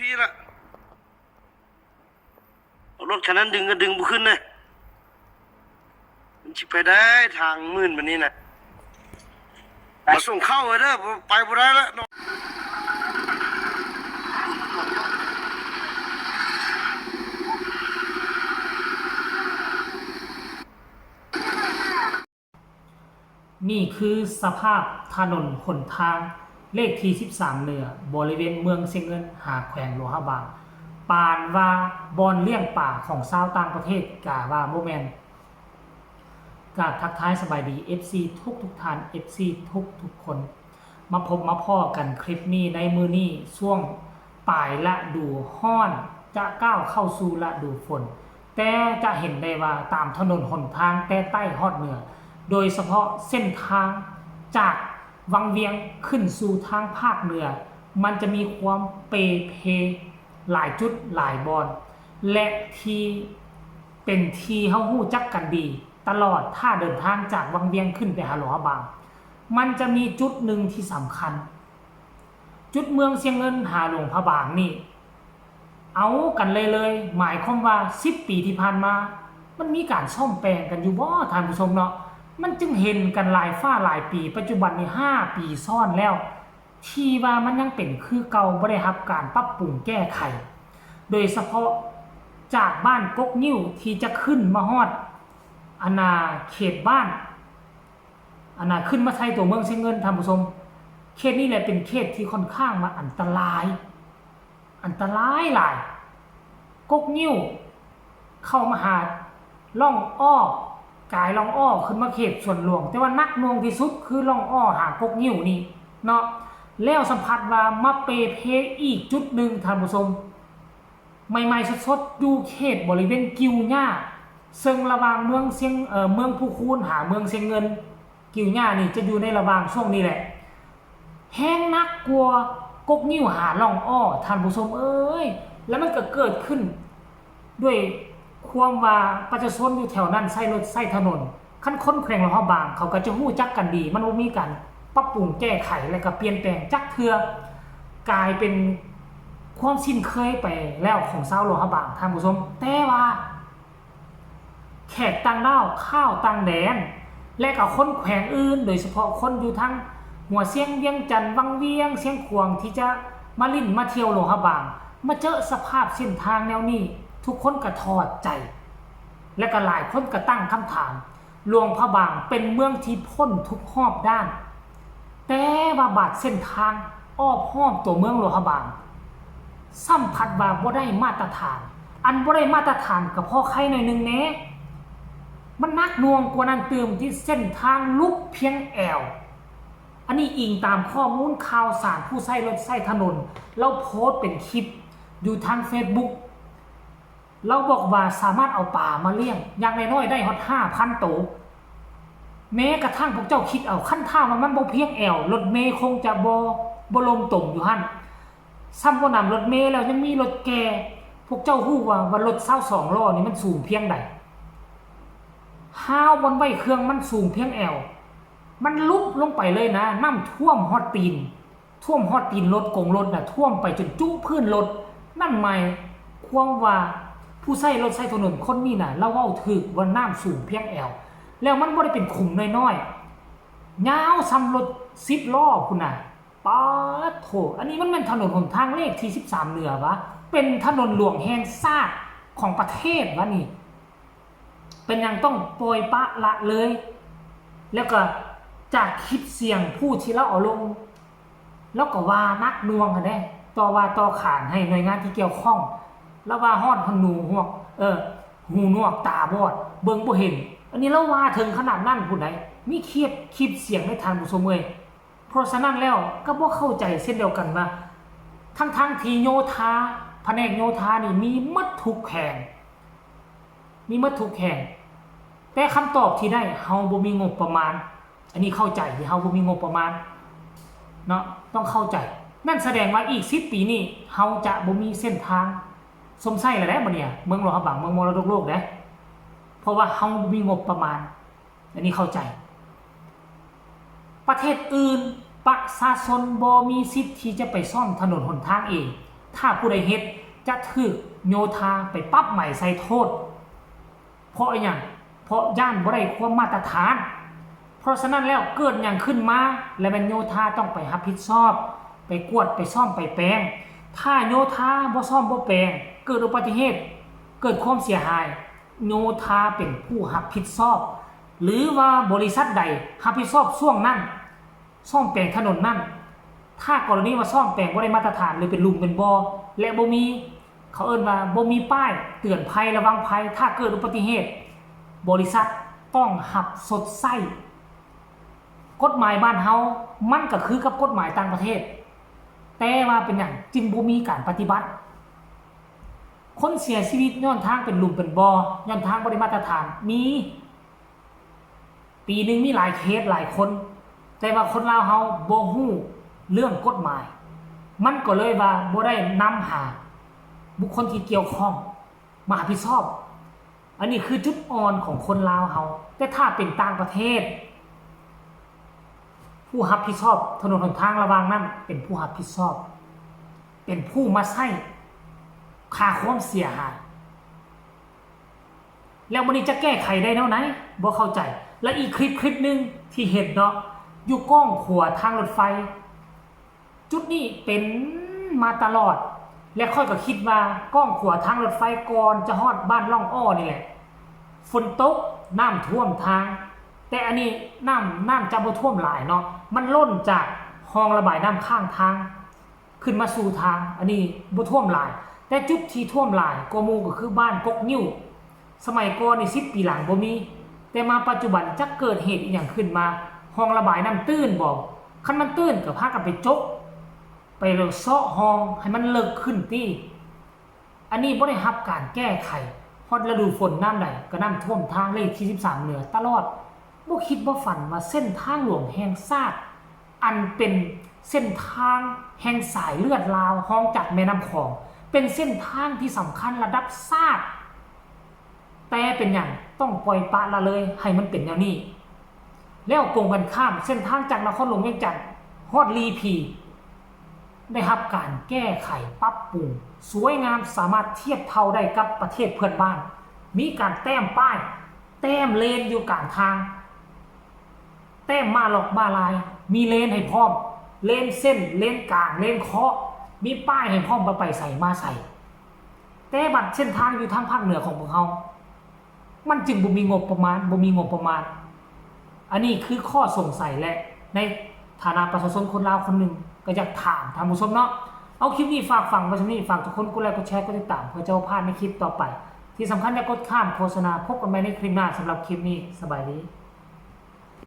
ນີ້ລະ ເອົາລົດຄັນນັ້ນດຶງກໍດຶງບໍ່ຂຶ້ນນະ ມັນຊິໄປໄດ້ທາງມື່ນບາດນີ້ນະ ມາສົ່ງເຂົ້າເດີ ໄປບໍ່ໄດ້ລະເນາະ. ນີ້ຄືສະພາບຖະໜົນຫົນທາງເລກທີສິບສາມເໜືອ ບໍລິເວນເມືອງຊຽງເງິນ ຫາແຂວງຫຼວງພະບາງ, ປານວ່າບ່ອນລ້ຽງປາຂອງຊາວຕ່າງປະເທດກະວ່າບໍ່ແມ່ນ. ກາບທັກທາຍສະບາຍດີ ເອັຟຊີ ທຸກໆທ່ານ ເອັຟຊີ ທຸກໆຄົນ. ມາພົບມາພໍ້ກັນຄລິບນີ້ໃນມື້ນີ້ ຊ່ວງປາຍລະດູຮ້ອນ ຈະກ້າວເຂົ້າສູ່ລະດູຝົນ, ແຕ່ຈະເຫັນໄດ້ວ່າຕາມຖະໜົນຫົນທາງແຕ່ໃຕ້ຮອດເໜືອ, ໂດຍສະເພາະເສັ້ນທາງຈາກວັງວຽງຂຶ້ນສູ່ທາງພາກເໜືອ, ມັນຈະມີຄວາມເປເພຫຼາຍຈຸດຫຼາຍບ່ອນ ແລະ ທີ່ເປັນທີ່ເຮົາຮູ້ຈັກກັນດີ ຕະຫຼອດຖ້າເດີນທາງຈາກວັງວຽງຂຶ້ນໄປຫາຫຼວງພະບາງ, ມັນຈະມີຈຸດໜຶ່ງທີ່ສຳຄັນ. ຈຸດເມືອງຊຽງເງິນຫາຫຼວງພະບາງນີ້ ເອົາກັນເລີຍໆ ໝາຍຄວາມວ່າສິບປີທີ່ຜ່ານມາ ມັນມີການສ້ອມແປງກັນຢູ່ບໍ່ທ່ານຜູ້ຊົມເນາະ? ມັນຈຶ່ງເຫັນກັນຫຼາຍຟ້າຫຼາຍປີ, ປັດຈຸບັນນີ້ຫ້າປີຊ້ອນແລ້ວ ທີ່ວ່າມັນຍັງເປັນຄືເກົ່າ, ບໍ່ໄດ້ຮັບການປັບປຸງແກ້ໄຂ, ໂດຍສະເພາະຈາກບ້ານກົກງິ້ວທີ່ຈະຂຶ້ນມາຮອດ ອັນນ່າ ເຂດບ້ານ ອັນນ່າ ຂຶ້ນມາໃສ່ຕົວເມືອງຊຽງເງິນ, ທ່ານຜູ້ຊົມ, ເຂດນີ້ແຫຼະເປັນເຂດທີ່ຂ້ອນຂ້າງວ່າອັນຕະລາຍ, ອັນຕະລາຍຫຼາຍ. ກົກງິ້ວເຂົ້າມາຫາລ່ອງອ້ອ, ກາຍລ່ອງອ້ອຂຶ້ນມາເຂດສວນຫຼວງ, ແຕ່ວ່າໜັກໜ່ວງທີ່ສຸດຄືລ່ອງອ້ອຫາກົກງິ້ວນີ້ເນາະ. ແລ້ວສຳຜັດວ່າມາເປເພອີກຈຸດໜຶ່ງ, ທ່ານຜູ້ຊົມ, ໃໝ່ໆສົດໆ ຢູ່ເຂດບໍລິເວນກິວຫຍ້າ ເຊິ່ງລະຫວ່າງເມືອງຊຽງ ເອີ ເມືອງພູຄູນຫາເມືອງຊຽງເງິນ, ກິວຫຍ້ານີ້ຈະຢູ່ໃນລະຫວ່າງຊ່ວງນີ້ແຫຼະ, ແຮງໜັກກວ່າກົກງິ້ວຫາລ່ອງອ້ອ, ທ່ານຜູ້ຊົມເອີຍ. ແລ້ວມັນກໍເກີດຂຶ້ນດ້ວຍຄວາມວ່າປະຊາຊົນຢູ່ແຖວນັ້ນໃຊ້ລົດໃຊ້ຖະໜົນ, ຄັນຄົນແຂວງຫຼວງພະບາງເຂົາກໍຈະຮູ້ຈັກກັນດີ, ມັນບໍ່ມີການປັບປຸງແກ້ໄຂ ແລະ ກໍປ່ຽນແປງຈັກເທື່ອ, ກາຍເປັນຄວາມຊິນເຄີຍໄປແລ້ວຂອງຊາວຫຼວງພະບາງ, ທ່ານຜູ້ຊົມ. ແຕ່ວ່າແຂກຕ່າງດ້າວ, ຊາວຕ່າງແດນ ແລະ ກໍຄົນແຂວງອື່ນ, ໂດຍສະເພາະຄົນຢູ່ທາງຫົວຊຽງ, ວຽງຈັນ, ວັງວຽງ, ຊຽງຂວາງ ທີ່ຈະມາຫຼິ້ນມາທ່ຽວຫຼວງພະບາງ, ມາເຈີສະພາບເສັ້ນທາງແນວນີ້, ທຸກຄົນກໍຖອດໃຈ ແລະ ກໍຫຼາຍຄົນກໍຕັ້ງຄຳຖາມ, ຫຼວງພະບາງເປັນເມືອງທີ່ພົ້ນທຸກຮອບດ້ານ, ແຕ່ວ່າບາດເສັ້ນທາງອ້ອມຮອບຕົວເມືອງຫຼວງພະບາງ ຊ້ຳພັດວ່າບໍ່ໄດ້ມາດຕະຖານ. ອັນບໍ່ໄດ້ມາດຕະຖານກໍພໍໄຄໜ້ອຍໜຶ່ງແດ່, ມັນໜັກໜ່ວງກວ່ານັ້ນຕື່ມ ທີ່ເສັ້ນທາງຫຼຸບພຽງແອວ. ອັນນີ້ອີງຕາມຂໍ້ມູນຂ່າວສານຜູ້ໃຊ້ລົດໃຊ້ຖະໜົນ, ລາວໂພສເປັນຄລິບຢູ່ທາງເຟສບຸກ. ລາວບອກວ່າສາມາດເອົາປາມາລ້ຽງ ຢ່າງໜ້ອຍໆໄດ້ຮອດຫ້າພັນໂຕ. ແມ້ກະທັ່ງພວກເຈົ້າຄິດເອົາ, ຄັນຖ້າວ່າມັນບໍ່ພຽງແອວ, ລົດເມຄົງຈະບໍ່, ບໍ່ລົມຕົມຢູ່ຫັ້ນ. ຊ້ຳບໍ່ໜຳລົດເມແລ້ວ ຍັງມີລົດແກ່. ພວກເຈົ້າຮູ້ວ່າ, ວ່າລົດຊາວສອງລໍ້ນີ້ມັນສູງພຽງໃດ? ຮາວບ່ອນໄວ້ເຄື່ອງມັນສູງພຽງແອວ. ມັນຫຼຸບລົງໄປເລີຍນະ, ນ້ຳຖ້ວມຮອດຕີນ. ຖ້ວມຮອດຕີນລົດ, ກົງລົດນະຖ້ວມໄປຈົນຈຸພື້ນລົດ. ນັ້ນໝາຍຄວາມວ່າຜູ້ໃຊ້ລົດໃຊ້ຖະໜົນຄົນນີ້ນະ ລາວເວົ້າຖືກວ່ານ້ຳສູງພຽງແອວ, ແລ້ວມັນບໍ່ໄດ້ເປັນຂຸມນ້ອຍໆ, ຍາວສ່ຳລົດສິບລໍ້ພຸ້ນນະ. ປາດໂທ້! ອັນນີ້ມັນແມ່ນຖະໜົນຫົນທາງເລກທີສິບສາມເໜືອວະ? ເປັນຖະໜົນຫຼວງແຫ່ງຊາດຂອງປະເທດວະນີ້? ເປັນຫຍັງຕ້ອງປ່ອຍປະລະເລີຍ? ແລ້ວກໍຈາກຄລິບສຽງຜູ້ທີ່ລາວເອົາລົງ, ລາວກໍວ່າໜັກໜ່ວງຫັ້ນເດ້, ຕໍ່ວ່າຕໍ່ຂານໃຫ້ໜ່ວຍງານທີ່ກ່ຽວຂ້ອງ, ລາວວ່າຮອດຫູໜວກ, ເອີ, ຫູໜວກຕາບອດ, ເບິ່ງບໍ່ເຫັນ. ອັນນີ້ລາວວ່າເຖິງຂະໜາດນັ້ນພຸ້ນໃດ໋, ມີຄລິບ, ຄລິບສຽງໃດ໋ທ່ານຜູ້ຊົມເອີຍ. ເພາະສະນັ້ນແລ້ວກໍບໍ່ເຂົ້າໃຈເຊັ່ນດຽວກັນວ່າ ທັງໆທີ່ໂຍທາ, ພະແນກໂຍທານີ້ມີໝົດທຸກແຂວງ, ມີໝົດທຸກແຂວງ, ແຕ່ຄຳຕອບທີ່ໄດ້ ເຮົາບໍ່ມີງົບປະມານ. ອັນນີ້ເຂົ້າໃຈທີ່ເຮົາບໍ່ມີງົບປະມານເນາະ, ຕ້ອງເຂົ້າໃຈ. ນັ້ນສະແດງວ່າອີກສິບປີນີ້ ເຮົາຈະບໍ່ມີເສັ້ນທາງຊົມໃຊ້ແລ້ວເດ້ ບັດນີ້ ເມືອງຫຼວງພະບາງ ເມືອງມໍລະດົກໂລກເດ້, ເພາະວ່າເຮົາບໍ່ມີງົບປະມານ. ອັນນີ້ເຂົ້າໃຈ. ປະເທດອື່ນ ປະຊາຊົນບໍ່ມີສິດທີ່ຈະໄປສ້ອມຖະໜົນຫົນທາງເອງ. ໄ ຖ້າຜູ້ໃດເຮັດ ຈະຖືກໂຍທາໄປປັບໃໝໃສ່ໂທດ. ເພາະອີ່ຫຍັງ? ເພາະຢ້ານບໍ່ໄດ້ຄວາມມາດຕະຖານ. ເພາະສະນັ້ນແລ້ວ ເກີດຫຍັງຂຶ້ນມາ ແລ້ວແມ່ນໂຍທາຕ້ອງໄປຮັບຜິດຊອບ, ໄປກວດ, ໄປສ້ອມ, ໄປແປງ. ຖ້າໂຍທາບໍ່ສ້ອມບໍ່ແປງ, ເກີດອຸບັດຕິເຫດ, ເກີດຄວາມເສຍຫາຍ, ໂຍທາເປັນຜູ້ຮັບຜິດຊອບ ຫຼືວ່າບໍລິສັດໃດຮັບຜິດຊອບຊ່ວງນັ້ນ, ສ້ອມແປງຖະໜົນນັ້ນ. ຖ້າກໍລະນີວ່າສ້ອມແປງບໍ່ໄດ້ມາດຕະຖານ ຫຼືເປັນຫຼຸມເປັນບໍ່ ແລະບໍ່ມີ ເຂົາເອີ້ນວ່າບໍ່ມີປ້າຍເຕືອນໄພລະວັງໄພ, ຖ້າເກີດອຸບັດຕິເຫດ ບໍລິສັດຕ້ອງຮັບຊົດໃຊ້. ກົດໝາຍບ້ານເຮົາມັນກໍຄືກັບກົດໝາຍຕ່າງປະເທດ, ແຕ່ວ່າເປັນຫຍັງຈຶ່ງບໍ່ມີການປະຕິບັດ? ຄົນເສຍຊີວິດຍ້ອນທາງເປັນຫຼຸມເປັນບໍ່, ຍ້ອນທາງບໍ່ໄດ້ມາດຕະຖານ ມີ. ປີໜຶ່ງມີຫຼາຍເຄສຫຼາຍຄົນ, ແຕ່ວ່າຄົນລາວເຮົາບໍ່ຮູ້ເລື່ອງກົດໝາຍ, ມັນກໍເລີຍວ່າບໍ່ໄດ້ນຳຫາບຸກຄົນທີ່ກ່ຽວຂ້ອງມາຮັບຜິດຊອບ. ອັນນີ້ຄືຈຸດອ່ອນຂອງຄົນລາວເຮົາ. ແຕ່ຖ້າເປັນຕ່າງປະເທດ, ຜູ້ຮັບຜິດຊອບຖະໜົນຫົນທາງລະຫວ່າງນັ້ນເປັນຜູ້ຮັບຜິດຊອບ, ເປັນຜູ້ມາໃຊ້ຄ່າຄວາມເສຍຫາຍ. ແລ້ວບັດນີ້ຈະແກ້ໄຂໄດ້ແນວໃດ? ບໍ່ເຂົ້າໃຈ. ແລະ ອີກຄລິບຄລິບໜຶ່ງທີ່ເຫັນເນາະ, ຢູ່ກ້ອງຂົວທາງລົດໄຟ, ຈຸດນີ້ເປັນມາຕະຫຼອດ ແລະ ຂ້ອຍກໍຄິດວ່າກ້ອງຂົວທາງລົດໄຟກ່ອນຈະຮອດບ້ານລ່ອງອ້ອນີ້ແຫຼະ, ຝົນຕົກນ້ຳຖ້ວມທາງ, ແຕ່ອັນນີ້ນ້ຳ, ນ້ຳຈະບໍ່ຖ້ວມຫຼາຍເນາະ, ມັນລົ້ນຈາກຮ່ອງລະບາຍນ້ຳຂ້າງທາງ ຂຶ້ນມາສູ່ທາງ, ອັນນີ້ບໍ່ຖ້ວມຫຼາຍ. ແຕ່ຈຸດທີ່ຖ້ວມຫຼາຍກວ່າໝູ່ກໍຄືບ້ານກົກງິ້ວ. ສະໄໝກ່ອນນີ້ສິບປີຫຼັງບໍ່ມີ, ແຕ່ມາປັດຈຸບັນຈັກເກີດເຫດອີ່ຫຍັງຂຶ້ນມາ, ຮ່ອງລະບາຍນ້ຳຕື້ນບໍ? ຄັນມັນຕື້ນກໍພາກັນໄປຈົກ, ໄປເລາະເຊາະຮ່ອງໃຫ້ມັນເລິກຂຶ້ນຕິ. ອັນນີ້ບໍ່ໄດ້ຮັບການແກ້ໄຂ. ຮອດລະດູຝົນນ້ຳໃດກໍນ້ຳຖ້ວມທາງເລກທີສິບສາມເໜືອຕະຫຼອດ. ບໍ່ຄິດບໍ່ຝັນວ່າເສັ້ນທາງຫຼວງແຫ່ງຊາດ ອັນເປັນເສັ້ນທາງແຫ່ງສາຍເລືອດລາວຮອງຈາກແມ່ນ້ຳຂອງ ເປັນເສັ້ນທາງທີ່ສຳຄັນລະດັບຊາດ, ແຕ່ເປັນຫຍັງຕ້ອງປ່ອຍປະລະເລີຍໃຫ້ມັນເປັນແນວນີ້? ແລ້ວກົງກັນຂ້າມ, ເສັ້ນທາງຈາກນະຄອນຫຼວງວຽງຈັນຮອດລີພີ ໄດ້ຮັບການແກ້ໄຂປັບປຸງສວຍງາມ, ສາມາດທຽບເທົ່າໄດ້ກັບປະເທດເພື່ອນບ້ານ, ມີການແຕ້ມປ້າຍ, ແຕ້ມເລນຢູ່ກາງທາງ, ແຕ້ມມ້າລັອກມ້າລາຍ, ມີເລນໃຫ້ພ້ອມ, ເລນເສັ້ນ, ເລນກາງ, ເລນເຄາະ, ມີປ້າຍໃຫ້ພ້ອມວ່າໄປໃສມາໃສ. ແຕ່ບັດເສັ້ນທາງຢູ່ທາງພາກເໜືອຂອງພວກເຮົາ ມັນຈຶ່ງບໍ່ມີງົບປະມານ, ບໍ່ມີງົບປະມານ. ອັນນີ້ຄືຂໍ້ສົງໄສ ແລະ ໃນຖານະປະຊາຊົນຄົນລາວຄົນໜຶ່ງ ກໍຢາກຖາມທ່ານຜູ້ຊົມເນາະ. ເອົາ ຄລິບນີ້ຝາກຝັງໄວ້ສ່ຳນີ້, ຝາກທຸກຄົນກົດໄລ, ກົດແຊ, ກົດຕິດຕາມ ເພື່ອຈະບໍ່ພາດໃນຄລິບຕໍ່ໄປ. ທີ່ສຳຄັນຢ່າກົດຂ້າມໂຄສະນາ. ພົບກັນໃໝ່ໃນຄລິບໜ້າ. ສຳລັບຄລິບນີ້ ສະບາຍດີ.